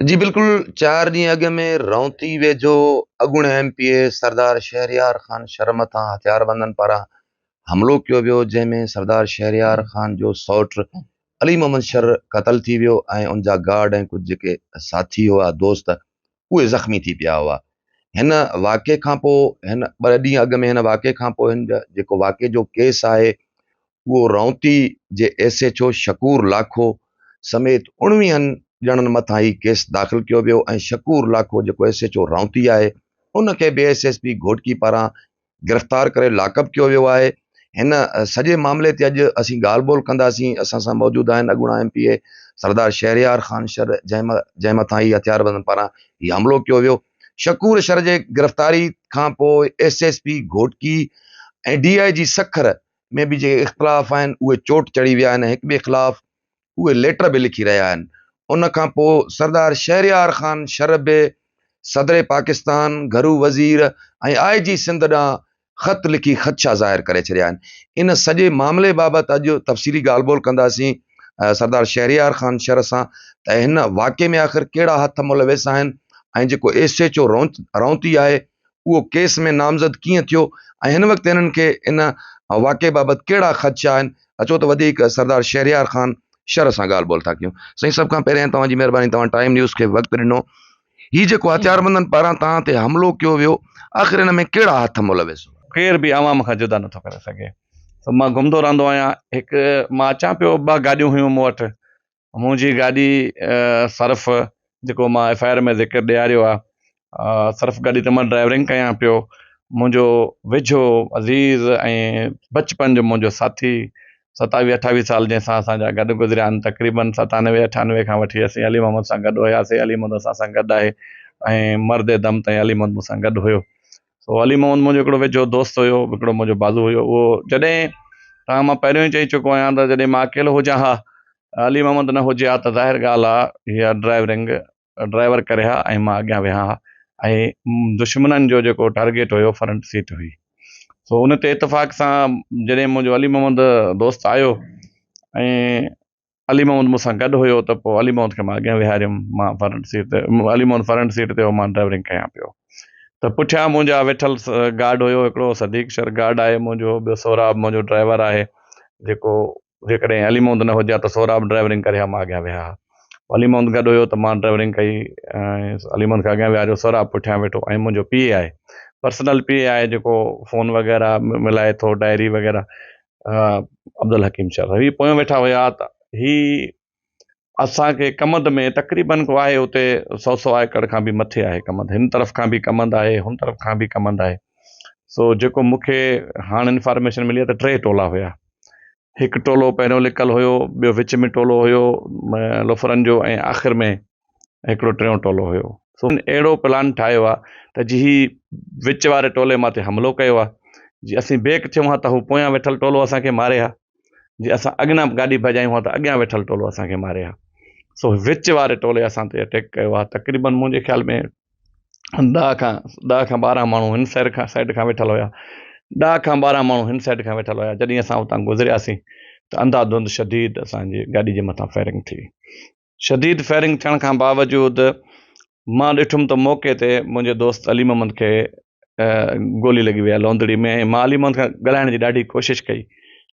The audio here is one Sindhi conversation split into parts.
جي بلڪل چار ڏينهن اڳ ۾ رونتي ويجهو اڳوڻي M P A Sardar Shehryar Khan Shar مٿان هٿياربندن پاران حملو ڪيو ويو جنهن ۾ سردار شهريار خان جو سئوٽ علي محمد شر قتل ٿي ويو ۽ ان جا گارڊ ۽ ڪجهه جيڪي ساٿي هئا دوست اهي زخمي ٿي پيا هئا هن واقعي کان پوء هن ٻه ڏينهن اڳ ۾ هن واقعي کان پوء هن جيڪو واقعي جو ڪيس آهي اهو رونتي جي S H O Shakoor Lakho سميت اڻويهن ڄڻن مٿان هي ڪيس داخل ڪيو ويو ۽ شڪور لاکو جيڪو ايس ايڇ او رونتي آهي ان کي به ايس ايس پي گهوٽڪي پاران گرفتار ڪري لاڪ اپ ڪيو ويو آهي هن سڄي معاملي تي اڄ اسين ڳالهه ٻولهه ڪنداسين اسان سان موجود آهن اڳوڻا M P A Sardar Shehryar Khan Shar جنهن مٿان هي هٿياربندن پاران هي حملو ڪيو ويو شڪور شر جي گرفتاري کان پوء S S P Ghotki ۽ D I G Sukkur ۾ به جيڪي اختلاف آهن اهي چوٽ چڙهي ويا آهن هڪ ٻئي خلاف اهي ليٽر به لکي رهيا آهن ان کان پوء سردار شهريار خان شر به صدر پاڪستان گهرو وزير ۽ آء جي سنڌ ڏانهن خط لکي خدشا ظاهر ڪري ڇڏيا آهن ان سڄي معاملي بابت اڄ تفصيلي ڳالهه ٻولهه ڪنداسين سردار شهريار خان شر سان ته هن واقعي ۾ آخر ڪهڙا هٿ ملوث آهن ۽ جيڪو ايس ايڇ او رونتي آهي اهو ڪيس ۾ نامزد ڪيئن ٿيو ۽ هن وقت هنن کي ان واقعي بابت ڪهڙا خدشا آهن اچو ته وڌيڪ سردار شهريار خان شر سان ڳالهه ٻولهه ٿا ڪيون سائين سڀ کان پهريان توهان جي مهرباني توهان ٽائيم نيوز کي وقت ڏنو هي جيڪو هٿياربندن پاران توهان تي حملو ڪيو ويو آخر ان ۾ ڪهڙا هٿ ملوث هئا؟ ڪير به عوام کان جدا نٿو ڪري سگهي سو مان گهمندو رهندو آهيان هڪ مان اچان پيو ٻه گاڏيون هيون مون وٽ منهنجي گاڏي سرف جيڪو مان ايف I R ۾ ذڪر ڏياريو آهي سرف گاڏي تي مان ڊرائيورنگ ڪيان پيو منهنجو ويجهو عزيز ۽ بچپن جو منهنجو ساٿي ستاويهه اٺاويهه سال جنهن سان اسانجا گڏ گذريا آهن تقريبن ستانوي اٺانوي کان وٺي اسين علي محمد سان گڏ هياسي علي محمد اسان سان گڏ آهي ۽ مرد دم تائين علي محمد مون سان گڏ هيو سو علي محمد منهنجو هڪڙو ويجهو دوست هيو هڪڙو منهنجو بازو هيو اهو جڏهن تان مان پهريون ئي چئي چڪو آهيان ته جڏهن مان اڪيلو هجان ها علي محمد نه هجي ها ته ظاهر ڳالهه آهي اها ڊرائيورنگ ڊرائيور ڪري ها ۽ مان اڳيان ويهان ها ۽ دشمنن جو جيڪو ٽارگيٽ هيو فرنٽ سيٽ هئي سو ان تي اتفاق سان جڏهن منهنجو علي محمد دوست آيو ۽ علي محمد مون سان گڏ هيو ته پوء علي محمد کي مان اڳيان ويهاريم مان فرنٽ سيٽ تي علي محمد فرنٽ سيٽ تي هو مان ڊرائيورنگ ڪيان پيو ته پٺيان منهنجا ويٺل گارڊ هيو هڪڙو صديق شر گارڊ آهي منهنجو ٻيو سهراب منهنجو ڊرائيور آهي جيڪو جيڪڏهن علي محمد نه هجي ها ته سهراب ڊرائيورنگ ڪري ها مان اڳيان ويهان ها علي محمد گڏ هيو ته مان ڊرائيورنگ ڪئي ۽ علي محمد کي اڳيان ويهاريو سهراب پٺيان ويٺو ۽ منهنجو پي اي آهي پرسنل پي اي آهي جيڪو فون وغيره ملائي ٿو ڊائري وغيره عبدالحڪيم شر هي پويان ويٺا هيا ته هي اسان کي ڪمند ۾ تقريبن ڪو آهي اتي سو سو ايڪڙ کان به مٿي آهي ڪمند هن طرف کان به ڪمند آهي هن طرف کان به ڪمند آهي سو جيڪو مونکي هاڻ انفارميشن ملي آهي ته ٽي ٽولا هيا هڪ ٽولو پهريون لڪل هيو ٻيو وچ ۾ ٽولو هيو لوفرن جو ۽ آخر ۾ هڪڙو ٽيون ٽولو هيو سو اهڙو پلان ٺاهيو آ ته جي هي وچ واري ٽولي مان تي حملو ڪيو آ جي اسين بيڪ ٿيون ها ته هو پويان ويٺل ٽولو اسان کي ماري ها جي اسان اڳنا گاڏي ڀڄايون ها ته اڳيان ويٺل ٽولو اسان کي ماري ها سو وچ واري ٽولي اسان تي اٽيڪ ڪيو آ تقريبن منهنجي خيال ۾ ڏهه کان ڏهه کان ٻارهن ماڻهو هن سائيڊ کان سائيڊ کان ويٺل هيا ڏهه کان ٻارهن ماڻهو هن سائيڊ کان ويٺل هيا جڏهن اسان اتان گذرياسين ته انڌا ڌنڌ شديد اسان جي گاڏي جي مٿان فائرنگ ٿي شديد فائرنگ ٿيڻ کان باوجود مان ڏٺم ته موقعي تي منهنجي دوست علي محمد کي گولي لڳي وئي آهي لوندڙي ۾ ۽ مان علي محمد کان ڳالهائڻ جي ڏاڍي ڪوشش ڪئي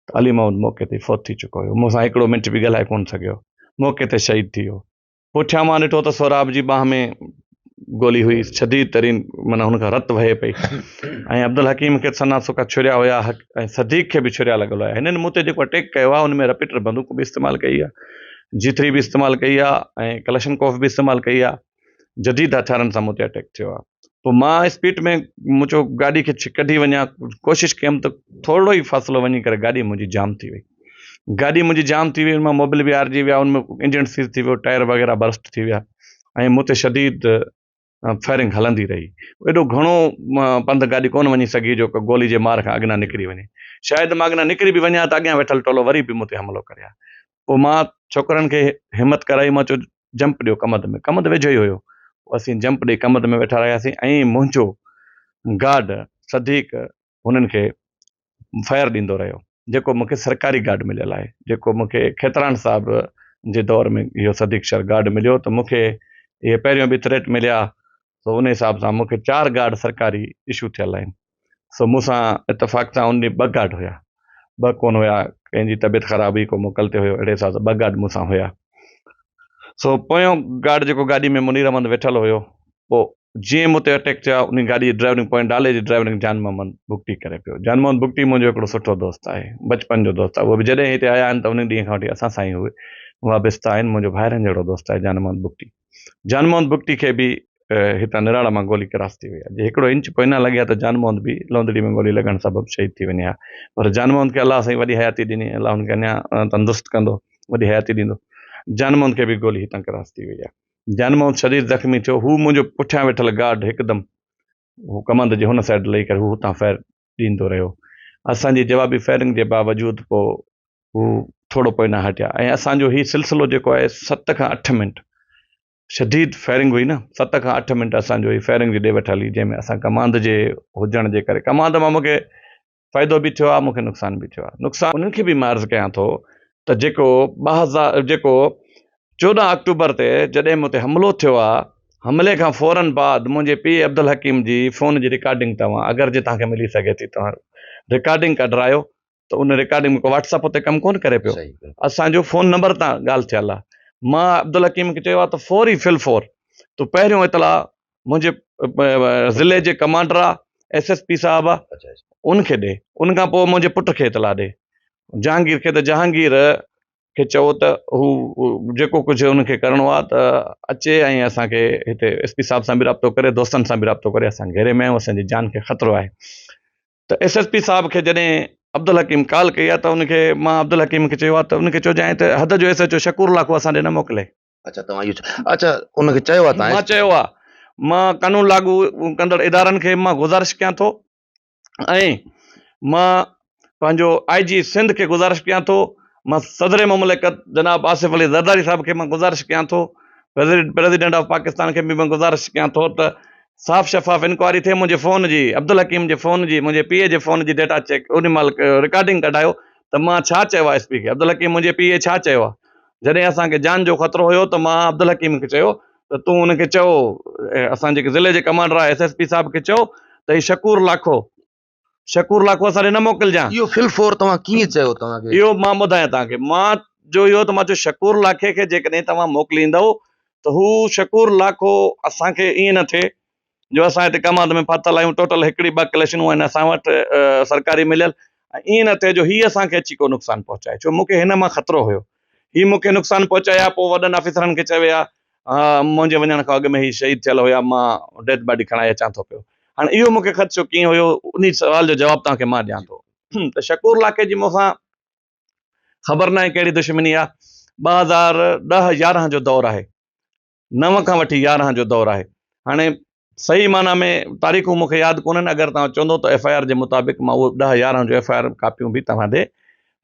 ته علي محمد موقعي تي فوت ٿي چڪو هيو مون سان هڪڙو منٽ به ڳالهائي ڪونه سگهيو موقعي تي شهيد ٿي ويو پٺيان مان ڏٺو ته سهراب جي ٻانهن ۾ گولي هئي شديد ترين معنيٰ هن کان رت وهي پئي ۽ عبدالحڪيم کي سنا سڪا ڇريا هيا ۽ صديق کي به ڇريا لڳل هيا هنن مون تي جيڪو اٽيڪ ڪيو آهي ان ۾ رپيٽر بندوق به استعمال ڪئي آهي جي ٿري به استعمال ڪئي آهي ۽ ڪلشن ڪوف به استعمال ڪئي آهي جديد هٿيارن سان مون تي اٽيڪ ٿيو آهي پوء مان اسپيڊ ۾ مون چيو گاڏي کي ڪڍي وڃان ڪوشش ڪيم ته ٿورڙو ئي فاصلو وڃي ڪري گاڏي منهنجي جام ٿي وئي گاڏي منهنجي جام ٿي وئي ان مان موبل به هارجي ويا ان ۾ انجڻ سيز ٿي ويو ٽائر وغيره برسٽ ٿي ويا ۽ مون تي شديد فائرنگ هلندي رهي. ايڏو گهڻو پنڌ گاڏي ڪونه وڃي سگهي جو گولي جي مار کان اڳنا نڪري وڃي. شايد مان اڳنا نڪري به وڃان ها ته اڳيان ويٺل ٽولو وري به مون تي حملو ڪري ها. پوء مان ڇوڪرن کي همت ڪرائي مان چيو جمپ ڏيو ڪمند ۾. ڪمند ويجهو ئي هيو. پوء اسين جمپ ڏئي ڪمند ۾ ويٺا رهياسين ۽ منهنجو گارڊ صديق هنن کي فائر ڏيندو رهيو جيڪو مون کي سرڪاري گارڊ مليل آهي جيڪو مون کي کيتران صاحب جي دور ۾ اهو صديق شر گارڊ مليو ته مون کي اهي پهريون به ٿريٽ مليا سو ان حساب سان مون کي چار گارڊ سرڪاري اشو ٿيل آهن سو مون سان اتفاق سان ان ڏينهن ٻه گارڊ هيا ٻه ڪونه هيا ڪنهن جي طبيعت خراب هئي ڪو موڪل تي هيو اهڙي حساب سان ٻه گارڊ مون سان هيا سو پويون گارڊ جيڪو گاڏي ۾ منير احمد ويٺل هيو پوء جيئن مون تي اٽيڪ ٿيا ان گاڏي جي ڊرائيورنگ پوئين ڊالي جي ڊرائيورنگ جان محمد بگٽي ڪري پيو جان محمد بگٽي منهنجو هڪڙو سٺو دوست آهي بچپن جو دوست آهي اهو به جڏهن هتي آيا آهن ته ان ڏينهن کان وٺي اسان سان ئي اهي وابسته آهن منهنجو ڀائرن جهڙو دوست آهي جان محمد بگٽي جان محمد بگٽي کي به هتان نراڙ مان گولي ڪراس ٿي وئي آهي جي هڪڙو انچ پوئنا لڳي ها ته جان محمد به لوندڙي ۾ گولي لڳڻ سبب شهيد ٿي وڃي ها پر جان محمد کي الله سائين وڏي حياتي ڏني الله هن کي اڃا تندرست ڪندو وڏي حياتي ڏيندو جان محمد کي به گولي هتان ڪراس ٿي وئي آهي جان محمد شديد زخمي ٿيو هو منهنجو پٺيان ويٺل گارڊ هڪدم هو ڪمند جي هن سائيڊ لهي ڪري هو هتان فائر ڏيندو رهيو اسان جي جوابي فائرنگ جي باوجود پوء هو ٿورو پوئنا هٽيا ۽ اسان جو هي سلسلو جيڪو آهي ست کان اٺ منٽ شديد فائرنگ هئي نه ست کان اٺ منٽ اسان جو هي فائرنگ جي ڏي وٺ هلي جنهن ۾ اسان ڪماند جي هجڻ جي ڪري ڪماند مان مونکي فائدو به ٿيو آهي مونکي نقصان به ٿيو آهي نقصان انهن کي به مان عرض ڪيان ٿو ته جيڪو 2000 جيڪو 14 آڪٽوبر تي جڏهن مون تي حملو ٿيو آهي حملي کان فورن بعد منهنجي پيء عبدالحڪيم جي فون جي رڪارڊنگ توهان اگر جي توهان کي ملي سگهي ٿي توهان رڪارڊنگ ڪڍرايو ته ان رڪارڊنگ ۾ ڪو واٽس اپ تي ڪم ڪونه ڪري پيو اسان جو فون نمبر تان ڳالهه ٿيل آهي مان عبدالحڪيم کي چيو آهي ته فوري فل فور تو پهريون اطلاع منهنجي ضلعي جي ڪمانڊر آ ايس ايس پي صاحب آ ان کي ڏي ان کان پوء منهنجي پٽ کي اطلاع ڏي جهانگير کي ته جهانگير کي چئو ته هو جيڪو ڪجهه ان کي ڪرڻو آ ته اچي ۽ اسان کي هتي ايس پي صاحب سان به رابطو ڪري دوستن سان به رابطو ڪري اسان گهيري ۾ آهيون اسان جي جان کي خطرو آهي ته ايس ايس پي صاحب کي جڏهن عبدالحڪيم ڪال ڪئي آهي ته ان کي مان عبدالحڪيم کي چيو آهي ته ان کي چئجانء ته حد جو S H O Shakoor Lakho اسان ڏي نه موڪلي. اڇا توهان اهو اڇا ان کي چيو آهي توهان مان چيو آهي مان قانون لاڳو ڪندڙ ادارن کي مان گذارش ڪيان ٿو ۽ مان پنهنجو آء جي سنڌ کي گذارش ڪيان ٿو مان صدر مملڪت جناب آصف علي زرداري صاحب کي مان گذارش ڪيان ٿو پريزيڊنٽ آف پاڪستان کي به مان گذارش ڪيان ٿو ته صاف شفاف انڪوائري ٿئي منهنجي فون جي عبدالحڪيم جي فون جي منهنجي پيء جي فون جي ڊيٽا چيڪ ان مهل رڪارڊنگ ڪڍايو ته مان ڇا چيو آهي ايس پي کي عبدالحڪيم منهنجي پيء ڇا چيو آهي جڏهن اسان کي جان جو خطرو هيو ته مان عبدالحڪيم کي چيو ته تون ان کي چئو اسان جيڪي ضلعي جي ڪمانڊر آهي ايس ايس پي صاحب کي چئو ته هي شڪور لاکو شڪور لاکو اسان ڏي نه موڪلجان. اهو فل فور توهان ڪيئن چيو توهان کي. اهو مان ٻڌايان توهان کي مان جو اهو ته مان چيو شڪور لاکي کي جيڪڏهن توهان موڪليندؤ ته هو شڪور لاکو اسان کي ائين نه ٿئي جو اسان هتي ڪماند ۾ ڦاٿل آهيون ٽوٽل هڪڙي ٻه ڪليشنون آهن اسان وٽ سرڪاري مليل ۽ ائين نه ٿئي جو هي اسان کي اچي ڪو نقصان پهچائي ڇو مون کي هن مان خطرو هيو هي مون کي نقصان پهچائي ها پوء وڏن آفيسرن کي چوي ها منهنجي وڃڻ کان اڳ ۾ هي شهيد ٿيل هيا مان ڊيڊ باڊي کڻائي اچان ٿو پيو هاڻي اهو مونکي خدشو ڪيئن هيو انهي سوال جو جواب توهان کي مان ڏيان ٿو ته شڪور لاکي جي مون سان خبر ناهي ڪهڙي دشمني آهي 2010 11 جو دور آهي نو کان وٺي 11 جو دور آهي هاڻي صحيح معنيٰ ۾ تاريخون مون کي ياد ڪونهن اگر توهان چوندو ته ايف I R جي مطابق مان اهو ڏهه يارهن جو ايف I R ڪاپيون به توهان ڏي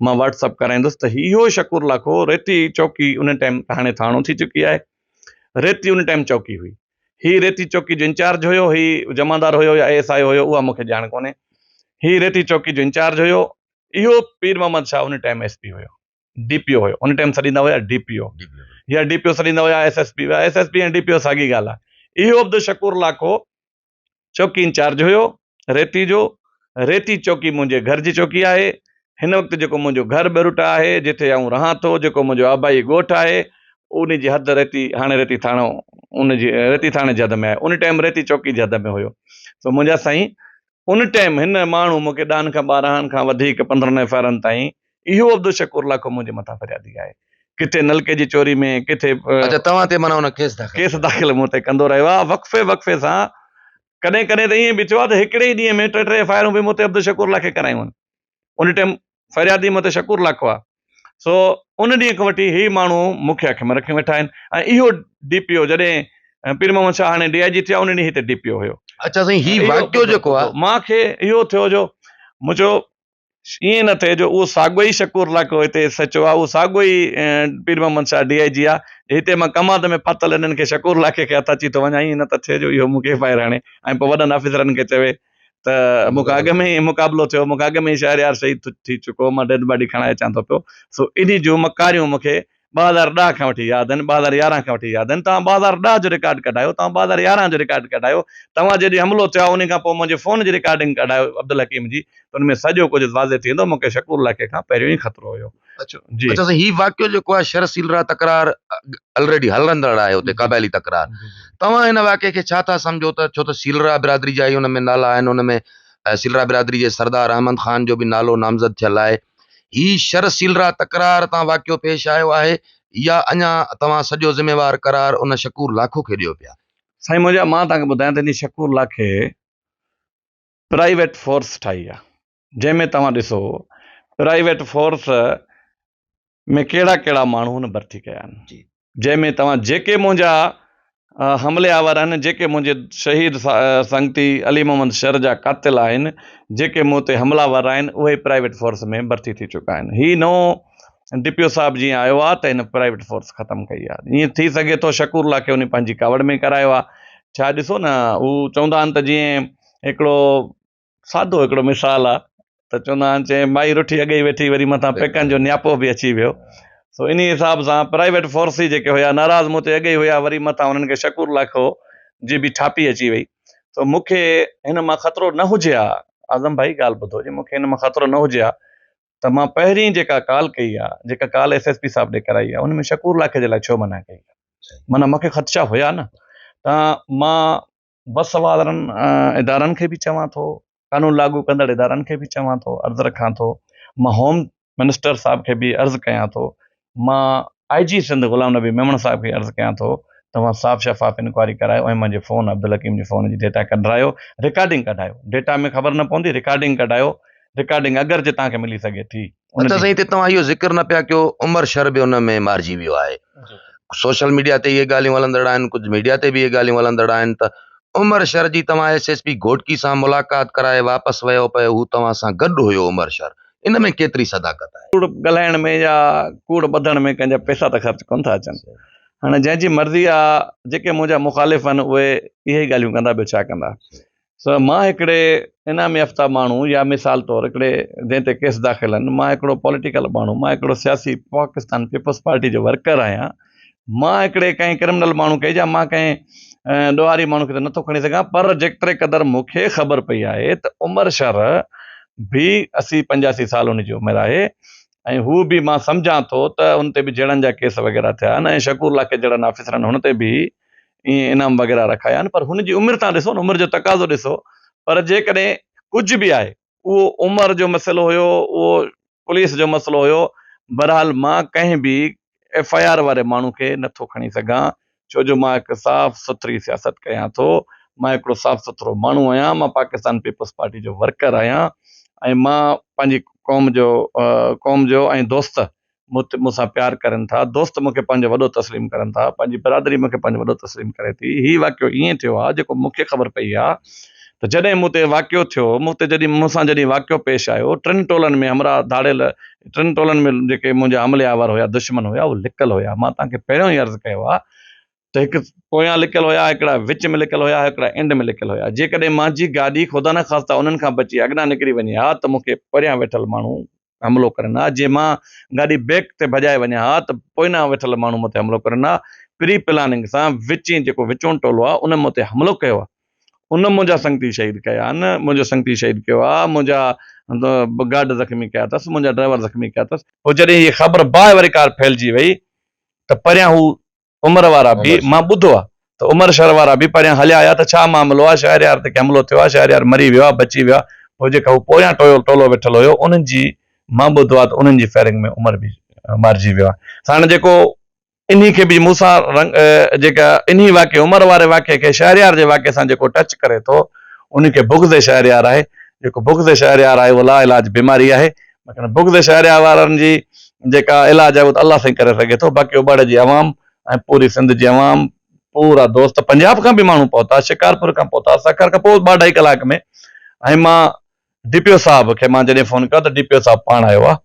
مان واٽس اپ ڪرائيندس ته هي اهو شڪور لاکو ريتي چوڪي ان ٽائيم هاڻي ٿاڻو ٿي چڪي آهي ريتي ان ٽائيم چوڪي هئي هي ريتي چوڪي جو انچارج هيو هي جمعدار هيو يا اي ايس I هيو اها مون کي ڄاڻ ڪونهي هي ريتي چوڪي جو انچارج هيو اهو پير محمد شاهه ان ٽائيم ايس پي هيو ڊي پي او هيو ان ٽائيم سڏيندا هيا ڊي پي او يا ڊي پي او سڏيندا هيا S S P S S P ۽ D P O ساڳي ڳالهه آهي اهو عبدالشڪور لاکو چوڪي انچارج هيو ريتي جو ريتي چوڪي منهنجي گهر جي چوڪي آهي هن وقت جيڪو منهنجو گهر ٻروٽا آهي جتي آئون رهان ٿو جيڪو منهنجو آبائي ڳوٺ آهي ان جي حد ريتي هاڻي ريتي ٿاڻو ان جي ريتي ٿاڻي جي حد ۾ آهي ان ٽائيم ريتي چوڪي جي حد ۾ هيو سو منهنجا سائين ان ٽائيم هن ماڻهو مون کي ڏهن کان ٻارهن کان وڌيڪ پندرهن ايف I آرن تائين اهو عبدالشڪور لاکو منهنجي مٿان فريادي آهي. ڪٿي نلڪي جي چوري ۾ ڪٿي. اڇا توهان تي معنيٰ ان ڪيس داخل ڪيس داخل مون تي ڪندو رهيو آهي وقفي وقفي سان ڪڏهن ڪڏهن ته ائين به ٿيو آهي ته هڪڙي ئي ڏينهن ۾ ٽي ٽي ايف I آرون به مون تي عبدالشڪور لاکي ڪرايون آهن. ان ٽائيم فريادي مون تي شڪور لاکو آهي. سو ان ڏينهن کان وٺي هي ماڻهو مون کي اک ۾ رکيون ويٺا آهن ۽ اهو ڊي پي او جڏهن پير محمد شاهه هاڻي ڊي I جي ٿيو ان ڏينهن هتي ڊي پي او هيو. اڇا سائين هي واقعو جيڪو آهي. مان کي اهو ٿيو جو مون چيو ائين نه ٿئي جو اهو ساڳيو ئي شڪور لاکو هتي ايس ايڇ او آهي اهو ساڳيو ئي پير محمد شاهه ڊي I جي آهي هتي مان ڪماد ۾ ڦاٿل هنن کي شڪور لاکي کي هٿ اچي ٿو وڃان ائين نه ته ٿئي جو اهو مون کي ايف I R هڻي ۽ پوء وڏن آفيسرن کي چوي ته مون کان اڳ ۾ ئي مقابلو ٿيو، مون کان اڳ ۾ ئي شهريار شهيد ٿي چڪو، مان ڊيڊ باڊي کڻائي اچان ٿو پيو، سو انهي جون مڪاريون مون کي 2010 کان وٺي ياد آهن، 2011 کان وٺي ياد آهن، توهان 2010 جو رڪارڊ ڪڍايو، توهان 2011 جو رڪارڊ ڪڍايو، توهان جڏهن حملو ٿيو آهي انهي کان پوء منهنجي فون جي رڪارڊنگ ڪڍايو عبدالحڪيم جي ته ان ۾ سڄو ڪجهه واضح ٿي ويندو، مون کي شڪور لاکي کان پهريون ئي خطرو هيو. اڇا جي اڇا سائين هي واقعو جيڪو آهي شھر سيلرا تڪرار الريڊي هلندڙ آهي اتي قبائلي تڪرار توهان هن واقعي کي ڇا ٿا سمجهو ته ڇو ته سيلرا برادري جا ئي ان ۾ نالا آهن ان ۾ سيلرا برادري جي سردار احمد خان جو به نالو نامزد ٿيل آهي هي شھر سيلرا تڪرار تان واقعو پيش آيو آهي يا اڃا توهان سڄو ذميوار قرار ان شڪور لاکو کي ڏيو پيا. سائين منهنجا مان توهان کي ٻڌايان ته انهي شڪور لاکي پرائيويٽ فورس ٺاهي آهي جنهن ۾ توهان ڏسو پرائيويٽ فورس ۾ ڪهڙا ڪهڙا ماڻهو هن ڀرتي ڪيا آهن جنهن ۾ توهان جيڪي منهنجا حملي آور آهن جيڪي منهنجي شهيد سنگتي علي محمد شر جا قاتل آهن جيڪي مون تي حملا ور آهن اهي پرائيويٽ فورس ۾ ڀرتي ٿي چڪا آهن هي نئون ڊي پي او صاحب جيئن آيو آهي ته هن پرائيويٽ فورس ختم ڪئي آهي ائين ٿي سگهي ٿو شڪور لاکي ان پنهنجي ڪاوڙ ۾ ڪرايو آهي ڇا ڏسو نه هو چوندا آهن ته جيئن هڪڙو سادو هڪڙو مثال آ ته چوندا آهن چي مائي رٺي اڳي ئي ويٺي وري مٿان پيڪن جو نياپو به اچي ويو سو انهي حساب سان پرائيويٽ فورس ئي جيڪي هيا ناراض مون تي اڳي ئي هيا وري مٿان انهن کي شڪور لاکو جي به ٺاپي اچي وئي سو مون کي هن مان خطرو نه هجي ها اعظم ڀائي ڳالهه ٻڌو جي مون کي هن مان خطرو نه هجي ها ته مان پهرين جيڪا ڪال ڪئي آ جيڪا ڪال ايس ايس پي صاحب ڏي ڪرائي آ ان ۾ شڪور لاکي جي لاء ڇو منع ڪئي آ معنيٰ مون کي خدشا هيا نه ته مان وس وارن ادارن کي به چوان ٿو، قانون لاڳو ڪندڙ ادارن کي به چوان ٿو، عرض رکان ٿو، مان هوم منسٽر صاحب کي به عرض ڪيان ٿو، مان آء جي سنڌ غلام نبي ميمڻ صاحب کي عرض ڪيان ٿو توهان صاف شفاف انڪوائري ڪرايو ۽ منهنجي فون عبدالحڪيم جي فون جي ڊيٽا ڪڍرايو، رڪارڊنگ ڪڍايو، ڊيٽا ۾ خبر نه پوندي، رڪارڊنگ ڪڍايو، رڪارڊنگ اگر جي توهان کي ملي سگهي ٿي. اچا سائين هتي توهان اهو ذڪر نه پيا ڪيو عمر شر به ان ۾ مارجي ويو آهي سوشل ميڊيا تي اهي ڳالهيون هلندڙ آهن ڪجهه ميڊيا تي به اهي ڳالهيون هلندڙ آهن ته عمر شر جي توهان ايس ايس پي گهوٽڪي سان ملاقات ڪرائي واپس ويو پيو هو توهان سان گڏ هيو عمر شر ان ۾ ڪيتري صداقت آهي. ڪوڙ ڳالهائڻ ۾ يا ڪوڙ ٻڌڻ ۾ ڪنهن جا پئسا ته خرچ ڪونه ٿا اچن هاڻي جنهن جي مرضي آ جيڪي منهنجا مخالف آهن اهي اهي ئي ڳالهيون ڪندا ٻيو ڇا ڪندا. سو مان هڪڙي انعام يافته ماڻهو يا مثال طور هڪڙي جنهن تي ڪيس داخل آهن مان هڪڙو پوليٽيڪل ماڻهو مان هڪڙو سياسي پاڪستان پيپلز پارٽي جو ورڪر آهيان مان هڪڙي ڪنهن ڪرمنل ماڻهو کي يا مان ڪنهن ڏوهاري ماڻهو کي ته نٿو کڻي سگهان پر جيتري قدر مون کي خبر پئي آهي ته عمر شر به اسي پنجاسي سال ان جي عمر آهي ۽ هو به مان سمجهان ٿو ته ان تي به جهيڙن جا ڪيس وغيره ٿيا آهن ۽ شڪور لاکي جهڙن آفيسرن هن تي به ائين انعام وغيره رکايا آهن پر هن جي عمر تان ڏسو نه عمر جو تقاضو ڏسو پر جيڪڏهن ڪجهه به آهي اهو عمر جو مسئلو هيو اهو پوليس جو مسئلو هيو بهرحال مان ڪنهن به ايف I R واري ماڻهو کي نٿو کڻي سگهان ڇو جو مان هڪ صاف سٿري سياست ڪيان ٿو مان هڪڙو صاف سٿرو ماڻهو آهيان مان پاڪستان پيپلز پارٽي جو ورڪر آهيان ۽ مان پنهنجي قوم جو قوم جو ۽ دوست مون تي مون سان پيار ڪرين ٿا، دوست مون کي پنهنجو وڏو تسليم ڪرن ٿا، پنهنجي برادري مون کي پنهنجو وڏو تسليم ڪري ٿي. هي واقعو ائين ٿيو آهي جيڪو مون کي خبر پئي آهي ته جڏهن مون تي واقعو ٿيو، مون تي جڏهن مون سان جڏهن واقعو پيش آيو، ٽن ٽولن ۾ همراهه ڌاڙيل ٽن ٽولن ۾ جيڪي منهنجا حملي آور هيا، دشمن هيا، اهي لڪل هيا. مان توهان کي پهريون ئي عرض ڪيو آهي ته هڪ پويان لڪل هيا، هڪڙا وچ ۾ لڪل هيا، هڪڙا اينڊ ۾ لڪل هيا. جيڪڏهن مانجي گاڏي خدا نخواسته انهن کان بچي اڳنا نڪري وڃي ها ته مون کي پريان ويٺل ماڻهو حملو ڪرن ها. جي مان گاڏي بيڪ تي ڀڄائي وڃان ها ته پوئنا ويٺل ماڻهو مون تي حملو ڪرن ها. پري پلاننگ سان وچين جيڪو وچون ٽولو آهي ان مون تي حملو ڪيو آهي. ان منهنجا سنگتي شهيد ڪيا آهن، منهنجو سنگتي شهيد ڪيو آهي، منهنجا گارڊ زخمي ڪيا اٿس، منهنجا ڊرائيور زخمي ڪيا اٿس. پوء جڏهن هيء خبر باهه واري ڪار ڦهلجي وئي ته پريان هو عمر وارا به مان ٻڌو آ ته عمر شھر وارا به پريان ھليا آيا ته ڇا معاملو آ شھريار تي ڪي حملو ٿيو آ شھريار مري ويو آ بچي ويو آ پوء جيڪا ھو پويان ٽويو ٽولو ويٺل ھيو انھن جي مان ٻڌو آ ته انھن جي فائرنگ ۾ عمر به مارجي ويو آ ساڻ جيڪو انھي کي به مون سان رنگ جيڪا انھي واقعي عمر واري واقعي کي شھريار جي واقعي سان جيڪو ٽچ ڪري ٿو انھي کي بغض شھريار آھي جيڪو بغض شھريار آھي اھو لا علاج بيماري آھي باقي بغض شهريار وارن جي جيڪا علاج آهي اهو ته الله سائين ڪري سگهي ٿو باقي اوٻاڙي جي عوام ۽ پوري سنڌ جي عوام پورا دوست پنجاب کان به ماڻهو پهتا شڪارپور کان پهتا سکر کان پوء ٻه اڍائي ڪلاڪ ۾ ۽ مان ڊي پي او صاحب کي مان جڏهن فون ڪيو ته ڊي پي او صاحب پاڻ آيو آهي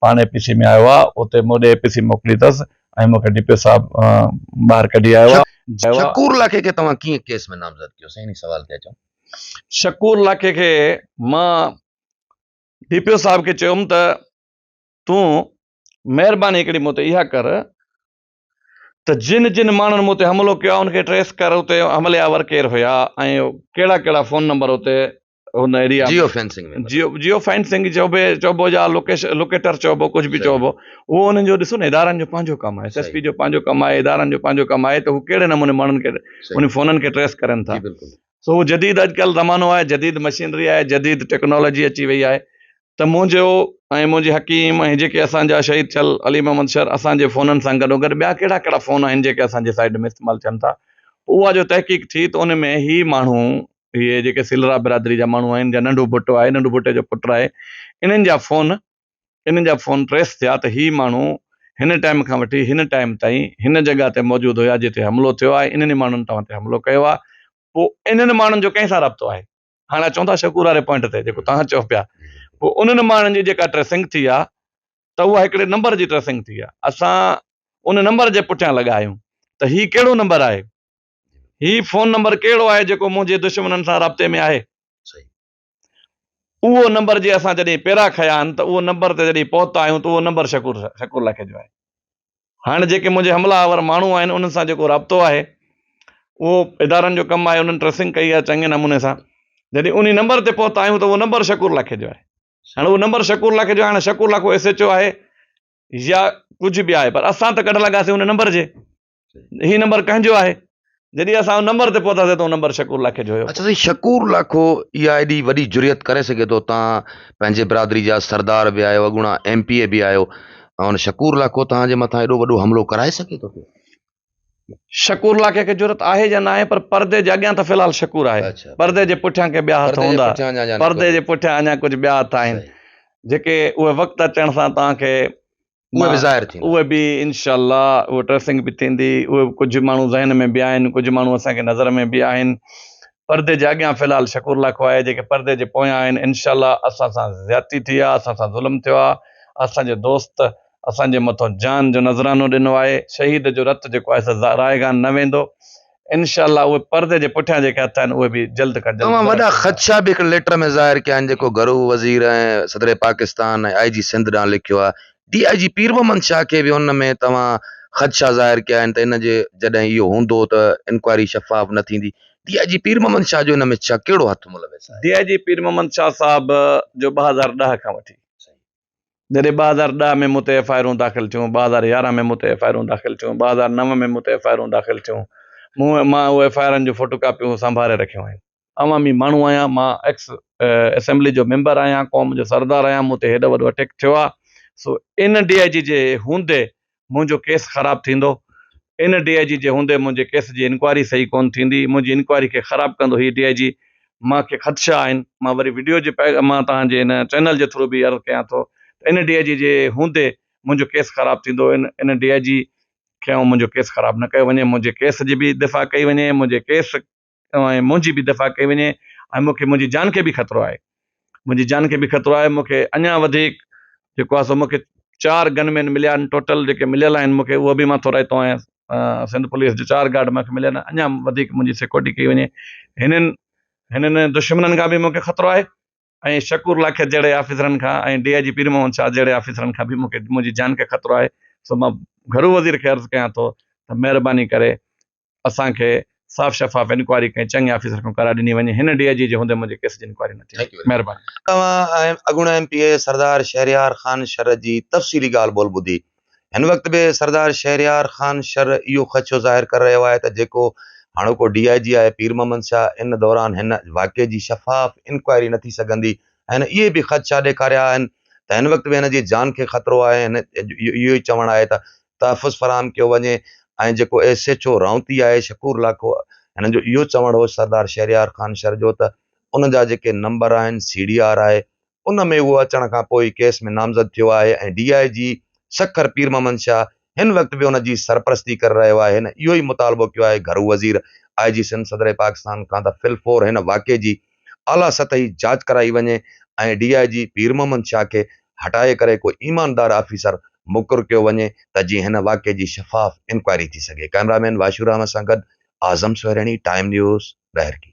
پاڻ اي پي سي ۾ آيو آهي اتي مون ڏي اي پي سي موڪلي اٿس ۽ مون کي ڊي پي او صاحب ٻاهر ڪڍي آيو آهي. شڪور لاکي کي توهان ڪيئن ڪيس ۾ نامزد ڪيو سائين انهي سوال تي اچون. شڪور لاکي کي مان ڊي پي او صاحب کي چيم ته تون مهرباني هڪڙي مون تي اها ڪر ته جن جن ماڻهن مون تي حملو ڪيو آهي ان کي ٽريس ڪر اتي حملي آور ڪير هيا ۽ ڪهڙا ڪهڙا فون نمبر اتي ان area geo fencing ۾ geo fencing چئبو چئبو يا لوڪيش لوڪيٽر چئبو ڪجهه به چئبو اهو انهن جو ڏسو نه ادارن جو پنهنجو ڪم آهي ايس ايس پي جو پنهنجو ڪم آهي ادارن جو پنهنجو ڪم آهي ته هو ڪهڙي نموني ماڻهن کي انهن فونن کي ٽريس ڪرن ٿا سو اهو جديد اڄڪلهه زمانو آهي جديد مشينري آهي جديد ٽيڪنالاجي اچي وئي آهي ته منهنجو ۽ منهنجي حڪيم ۽ جيڪي اسان جا شهيد ٿيل علي محمد شر اسان جي فونن سان گڏوگڏ ٻيا ڪهڙا ڪهڙا فون آهن جيڪي اسان جي سائيڊ ۾ استعمال ٿين ٿا اها جو تحقيق ٿي ته ان ۾ هي ماڻهو اهي جيڪي سيلرا برادري جا ماڻهو آهن يا ننڍو ڀٽو آهي ننڍو ڀٽي جو پٽ آهي انهن جا فون انهن جا فون ٽريس ٿيا ته هي ماڻهو هن ٽائيم کان وٺي هن ٽائيم تائين هن جڳهه تي موجود هيا جتي حملو ٿيو آهي انهن ئي ماڻهن توهان تي حملو ڪيو آهي پوء انهن ماڻهن جو ڪنهن سان رابطو آهي هاڻي اچون ٿا شڪور واري پوائنٽ تي جيڪو توهان چئو پيا پوء انهن ماڻهن جي جيڪا ٽريسنگ ٿي آ ته اها هڪڙي نمبر جي ٽريسنگ ٿي آ اسان ان نمبر جي پٺيان لڳا آهيون ته هي ڪهڙو نمبر آهي هي فون نمبر ڪهڙو آهي جيڪو منهنجي دشمنن سان رابطي ۾ آهي اهو نمبر جي اسان جڏهن پيرا کنيا آهن ته اهو نمبر تي جڏهن پهتا آهيون ته اهو نمبر شڪور شڪور لاکي جو آهي هاڻ جيڪي منهنجي حمله آور ماڻهو آهن انهن سان جيڪو رابطو آهي اهو ادارن جو ڪم آهي انهن ٽريسنگ ڪئي آهي چڱي نموني سان جڏهن انهي نمبر تي پهتا آهيون ته اهو نمبر شڪور لاکي جو آهي هاڻ اهو نمبر شڪور لاکي جو آهي هاڻ Shakoor Lakho S H O آهي يا ڪجهه به آهي پر اسان ته ڪڍ لڳاسين ان نمبر جي هي نمبر ڪنهن جو آهي؟ جڏهن اسان ان نمبر تي پهتاسين ته اهو نمبر شڪور لاکي جو هيو. اڇا سائين شڪور لاکو اها ايڏي وڏي جرئت ڪري سگهي ٿو توهان پنهنجي برادري جا سردار به آهيو اڳوڻا ايم پي اي به آهيو ۽ ان شڪور لاکو توهان جي مٿان ايڏو وڏو حملو ڪرائي سگهي ٿو پيو. شڪور لاکي کي جرئت آهي يا ناهي پر پردي جي اڳيان ته في الحال شڪور آهي پردي جي پٺيان ڪي ٻيا هٿ هوندا پردي جي پٺيان اڃا ڪجهه ٻيا هٿ آهن جيڪي اهي وقت اچڻ سان توهان کي اهي به ظاهر ٿيندا. اهي به انشاء الله اهي ٽريسنگ به ٿيندي اهي به ڪجهه ماڻهو ذهن ۾ به آهن ڪجهه ماڻهو اسان کي نظر ۾ به آهن پردي جي اڳيان في الحال شڪور لاکو آهي جيڪي پردي جي پويان آهن انشاء الله اسان سان زيادتي ٿي آهي اسان سان ظلم ٿيو آهي اسان جي دوست اسان جي مٿو جان جو نذرانو ڏنو آهي شهيد جو رت جيڪو آهي سو رائيگان نه ويندو انشاء الله اهي پردي جي پٺيان جيڪي هٿ آهن اهي به جلد کان جلد توهان ظاهر وڏا ٿيندا. خدشا به هڪڙي ليٽر ۾ ظاهر ڪيا آهن جيڪو گهرو وزير ۽ صدر پاڪستان ۽ آء جي سنڌ ڏانهن لکيو آهي ڊي I جي پير محمد شاهه کي به ان ۾ توهان خدشا ظاهر ڪيا آهن ته ان جي جڏهن اهو هوندو ته انڪوائري شفاف نه ٿيندي ڊي I جي پير محمد شاهه جو ان ۾ ڇا ڪهڙو هٿ ملوث آهي؟ ڊي I جي پير محمد شاهه صاحب جو 2010 کان وٺي جڏهن 2010 ۾ مون تي ايف I آرون داخل ٿيون، 2011 ۾ مون تي ايف I آرون داخل ٿيون، 2009 ۾ مون تي ايف I آرون داخل ٿيون، مون مان اهي ايف I آرن جون فوٽو ڪاپيون سنڀاري رکيون آهن. عوامي ماڻهو آهيان، مان ايڪس اسيمبلي جو ميمبر آهيان، قوم جو سردار آهيان، مون تي هيڏو وڏو اٽيڪ ٿيو آهي، سو ان ڊي I جي جي هوندي منهنجو ڪيس خراب ٿيندو، ان ڊي I جي جي هوندي منهنجي ڪيس جي انڪوائري صحيح ڪونه ٿيندي، منهنجي انڪوائري کي خراب ڪندو هي ڊي I جي، مان کي خدشا آهن، مان وري وڊيو جي پيغ مان توهان جي هن چينل جي ٿرو به عرض ڪيان ٿو ته ان ڊي I جي جي هوندي منهنجو ڪيس خراب ٿيندو، ان ان ڊي I جي کي آئون منهنجو ڪيس خراب نه ڪيو وڃي، منهنجي ڪيس جي به دفاع ڪئي وڃي، منهنجي ڪيس ۽ منهنجي به دفاع ڪئي وڃي ۽ مون کي منهنجي جان کي به خطرو آهي منهنجي جان کي به خطرو آهي مون کي اڃا وڌيڪ جيڪو آهي سو مون کي چار گن مين مليا آهن ٽوٽل جيڪي مليل آهن مون کي اهو به مان ٿورائتو آهيان سنڌ پوليس جو چار گارڊ مون کي مليل آهن اڃا وڌيڪ منهنجي سيڪورٽي ڪئي وڃي هنن هنن دشمنن کان به مون کي خطرو آهي ۽ شڪور لاکي جهڙي آفيسرن کان ۽ ڊي I جي پير محمد شاهه جهڙي آفيسرن کان به مون کي منهنجي جان کي خطرو آهي سو مان گهرو وزير کي عرض ڪيان ٿو ته مهرباني ڪري اسان کي صاف شفاف انڪوائري ڪنهن چڱي آفيسر کان ڪرائي ڏني وڃي هن ڊي I جي جي هوندي منهنجي ڪيس جي انڪوائري نه ٿي مهرباني. توهان اڳوڻي M P A Sardar Shehryar Khan Shar جي تفصيلي ڳالهه ٻولهه ٻڌي. هن وقت به سردار شهريار خان شر اهو خدشو ظاهر ڪري رهيو آهي ته جيڪو هاڻوڪو ڊي I جي آهي پير محمد شاهه ان دوران هن واقعي جي شفاف انڪوائري نه ٿي سگهندي ۽ هن اهي به خدشا ڏيکاريا آهن ته هن وقت به هن جي جان کي خطرو آهي هن اهو ئي چوڻ آهي ته تحفظ فراهم ڪيو وڃي ۽ جيڪو ايس ايڇ او رائونتي آهي شڪور لاکو هن جو اهو چوڻ هو سردار شهريار خان شر جو ته ان جا جيڪي نمبر آهن سي ڊي آر آهي ان ۾ اهو اچڻ کان پوء ئي ڪيس ۾ نامزد ٿيو آهي ۽ ڊي I جي سکر پير محمد شاهه هن وقت به ان جي سرپرستي ڪري رهيو آهي هن اهو ئي مطالبو ڪيو آهي گهرو وزير آء جي سنڌ صدر پاڪستان کان ته في الفور هن واقعي جي اعليٰ سطحي جاچ ڪرائي وڃي ۽ ڊي I جي پير محمد شاهه کي هٽائي ڪري ڪو ايماندار آفيسر مقرر ڪيو وڃي ته جيئن هن واقعي جي شفاف انڪوائري ٿي سگهي. ڪئميرا مين واشور احمد سان گڏ اعظم سهريڻي، ٽائيم نيوز، ڏهرڪي.